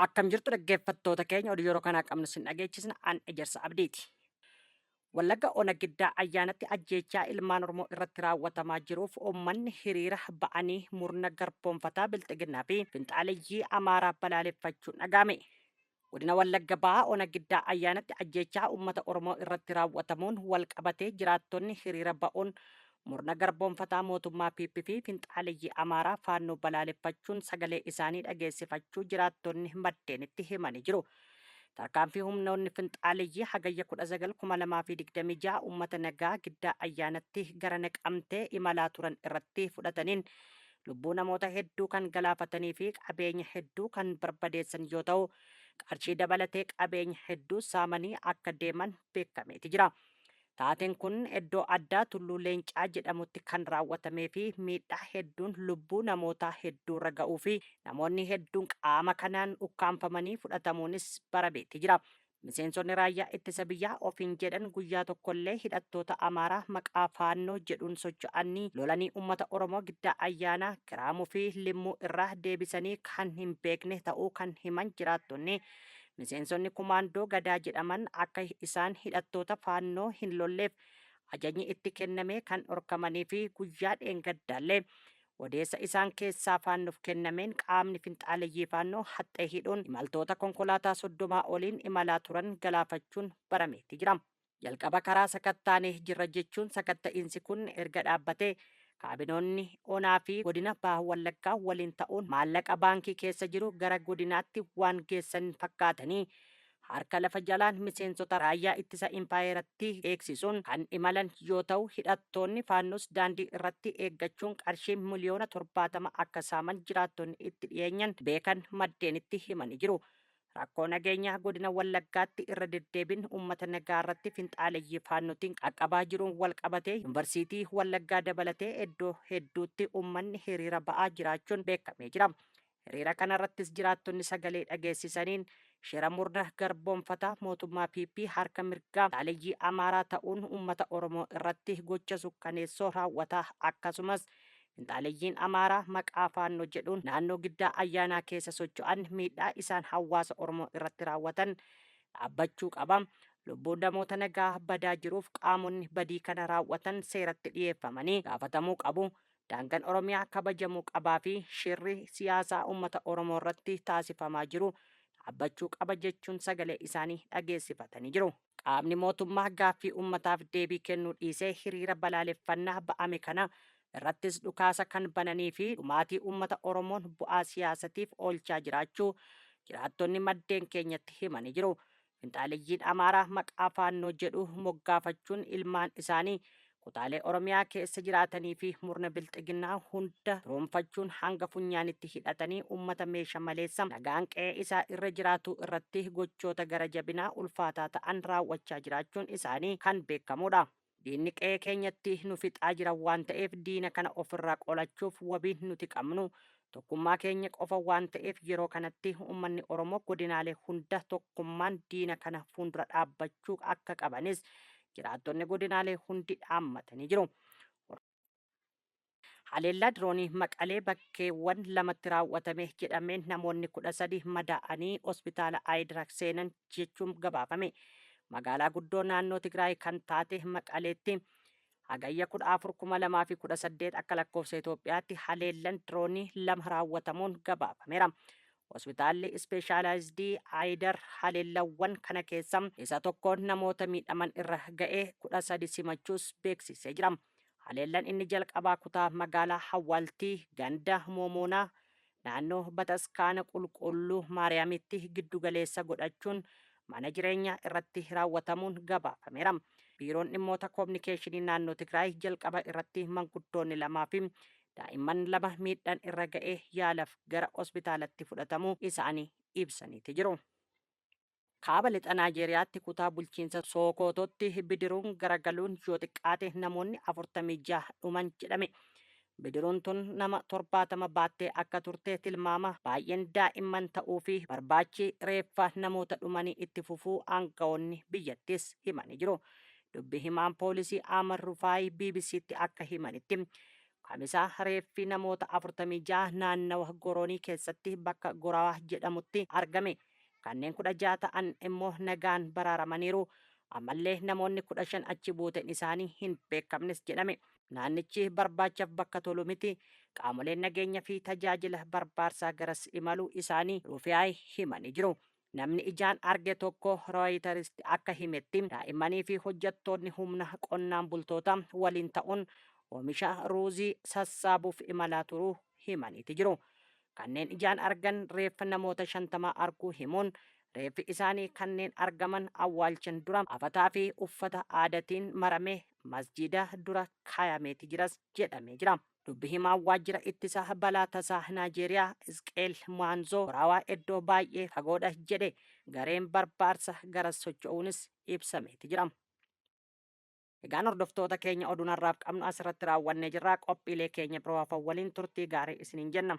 Akkam jirtu dhaggeeffattoota keenya, oduu yeroo kanaa qabnu sin dhageechisna, an Ejersa Abdiiti. Wallagga Ona Giddaa Ayyaanatti ajjeechaa ilmaan Oromoo irratti raawwatamaa jiruuf uummanni hiriira ba'anii murna garboomfataa Bilxiginnaa fi finxaaleyyii Amaaraa balaaleffachuun dhaga'ame. Godina Wallagga Bahaa Ona Giddaa Ayyaanatti ajjeechaa uummata Oromoo irratti raawwatamuun wal qabatee jiraattonni hiriira ba'uun murna garboomfataa mootummaa PP fi finxaaleyyii Amaaraa Faannoo balaaleffachuun sagalee isaanii dhageessifachuu jiraattonni maddeenitti himanii jiru. Tarkaanfii humnoonni finxaaleyyii Hagayya 19, 2026 uummata nagaa Giddaa Ayyaanatti gara Naqamtee imalaa turan irratti fudhataniin lubbuu namoota hedduu kan galaafatanii fi qabeenya hedduu kan barbadeessan yoo ta'u, qarshii dabalatee qabeenya hedduu saamanii akka deeman beekameeti jira. Taateen kun iddoo addaa Tulluu Leencaa jedhamutti kan raawwatamee fi miidhaa hedduun lubbuu namootaa hedduurra ga'uu fi namoonni hedduun qaama kanaan ukkaamfamanii fudhatamuunis barameeti jira. Miseensonni raayyaa ittisa biyyaa ofiin jedhan guyyaa tokkollee hidhattoota Amaaraa maqaa Faannoo jedhuun socho'anii lolanii uummata Oromoo Giddaa Ayyaanaa, Kiraamuu fi Limmuu irraa deebisanii kan hin beekne ta'uu kan himan jiraattonni, miseensonni kumaandoo Gadaa jedhaman akka isaan hidhattoota Faannoo hin lolleef ajajni itti kennamee kan dhorkamanii fi guyyaa dheengaddaallee odeessa isaan keessaa Faannoof kennameen qaamni finxaaleyyii Faannoo haxxee hidhuun imaltoota konkolaataa 30 oliin imalaa turan galaafachuun barameeti jira. Jalqaba karaa sakattaanee jirra jechuun sakatta'iinsi kun erga dhaabbatee kaabinoonni onaa fi godina Baha Wallaggaa waliin ta'uun maallaqa baankii keessa jiru gara godinaatti waan geessan fakkaatanii harka lafa jalaan miseensota raayyaa ittisa impaayerattii eegsisuun kan imalan yoo ta'u, hidhattoonni Faannoos daandii irratti eeggachuun qarshii miliyoona 70 akka saaman jiraattonni itti dhiyeenyan beekan maddeenitti himanii jiru. Rakkoo nageenyaa godina Wallaggaatti irra deddeebiin uummata nagaa irratti finxaaleyyii Faannootiin qaqqabaa jiruun wal qabatee Yuunvarsiitii Wallaggaa dabalatee iddoo hedduutti uummanni hiriira ba'aa jiraachuun beekamee jira. Hiriira kanarrattis jiraattonni sagalee dhageessisaniin shira murna garboomfataa mootummaa PP harka mirgaa finxaaleyyii Amaaraa ta'uun uummata Oromoo irratti gocha sukkaneessoo raawwataa akkasumas Finxaaleyyiin Amaaraa maqaa Faannoo jedhuun naannoo Giddaa Ayyaanaa keessa socho'an miidhaa isaan hawaasa Oromoo irratti raawwatan dhaabbachuu qaba. Lubbuun namoota nagaa badaa jiruuf qaamonni badii kana raawwatan seeratti dhiyeeffamanii gaafatamuu qabu. Daangan Oromiyaa kabajamuu qabaa fi shirri siyaasaa uummata Oromoo irratti taasifamaa jiru dhaabbachuu qaba jechuun sagalee isaanii dhageessifatanii jiru. Qaamni mootummaa gaaffii uummataaf deebii kennuu dhiisee hiriira balaaleffannaa ba'ame kana irrattis dhukaasa kan bananii fi dhumaatii uummata Oromoon bu'aa siyaasatiif oolchaa jiraachuu jiraattonni maddeen keenyatti himanii jiru. Finxaaleyyiin Amaaraa maqaa Faannoo jedhu moggaafachuun ilmaan isaanii kutaalee Oromiyaa keessa jiraatanii fi murna Bilxiginnaa hunda firoomfachuun hanga funyaanitti hidhatanii uummata meesha maleessa nagaan qe'ee isaa irra jiraatuu irratti gochoota gara jabinaa ulfaataa ta'an raawwachaa jiraachuun isaanii kan beekamuudha. Diinni qe'ee keenyatti nu fixaa jira waan ta'eef diina kana ofirraa qolachuuf wabiin nuti qabnu tokkummaa keenya qofa waan ta'eef yeroo kanatti uummanni Oromoo godinaalee hunda tokkummaan diina kana fuuldura dhaabbachuu akka qabanis jiraattonni godinaalee hundi dhaammatanii jiru. Haleellaa diroonii Maqalee bakkeewwan lamatti raawwatame jedhameen namoonni 13 madaa'anii hospitaala Ayidirak seenan jechuun gabaafame. Magaalaa guddoo naannoo Tigraay kan taate Maqaleetti Hagayya 14, 2018 akka lakkoofsa Itoophiyaatti haleellan diroonii lama raawwatamuun gabaafameera. Hospitaalli Ispeeshaalaayizdii Ayidar haleellawwan kana keessa isa tokkoon namoota miidhaman irra ga'e 13 simachuus beeksisee jira. Haleellan inni jalqabaa kutaa magaalaa Hawwaaltii ganda Moomoonaa naannoo Bataskaana Qulqulluu Maariyaamitti giddu galeessa godhachuun mana jireenyaa irratti raawwatamuun gabaafameera. Biiroon Dhimmoota Kominikeeshinii Naannoo Tigraay jalqaba irratti manguddoonni lamaa fi daa'imman lama miidhaan irra ga'ee yaalaf gara hospitaalatti fudhatamuu isaanii ibsaniiti jiru. Kaaba Lixa Naajeeriyaatti kutaa bulchiinsa Sookootootti bidiruun garagaluun yoo xiqqaate namoonni 46 dhuman jedhame. Bidiruun tun nama 70 baattee akka turte tilmaama baay'een daa'imman ta'uu fi barbaachi reeffa namoota dhumanii itti fufuu aangawoonni biyyattis himanii jiru. Dubbi himaan poolisii Ahmad Rufaayi BBCtti akka himanitti. Kamisa reeffi namoota 46 naannawa Goroonii keessatti bakka Gorawaa jedhamutti argame. Kanneen 16 ta'an immoo nagaan baraaramaniiru. Ammallee namoonni 15 achi buuteen isaanii hin beekamnes jedhame. Naannichi barbaachaaf bakka tolu miti. Qaamoleen nageenya fi tajaajila barbaarsaa garas imaluu isaanii Ruufiyaayi himanii jiru. Namni ijaan arge tokko Rooyitarsti akka himetti daa'immanii fi hojjettoonni humna qonnaan bultoota waliin ta'uun oomisha ruuzii sassaabuuf imalaa turuu himaniiti jiru. Kanneen ijaan argan reeffa namoota 50 arguu himuun reeffi isaanii kanneen argaman awwaalchan dura afataa fi uffata aadatiin maramee masjiida dura kaayameeti jiras jedhamee jira. Dubbi himaan waajjira ittisa balaa tasaa Naajeeriyaa Isqeel Maanzoo Goraawaa iddoo baay'ee fagoodha jedhe gareen barbaarsa garas socho'uunis ibsameeti jira. Egaan hordoftoota keenya oduun har'aaf qabnu asirratti raawwannee jirra. Qophiilee keenya biroo hafan waliin turtii gaarii isiniin jenna.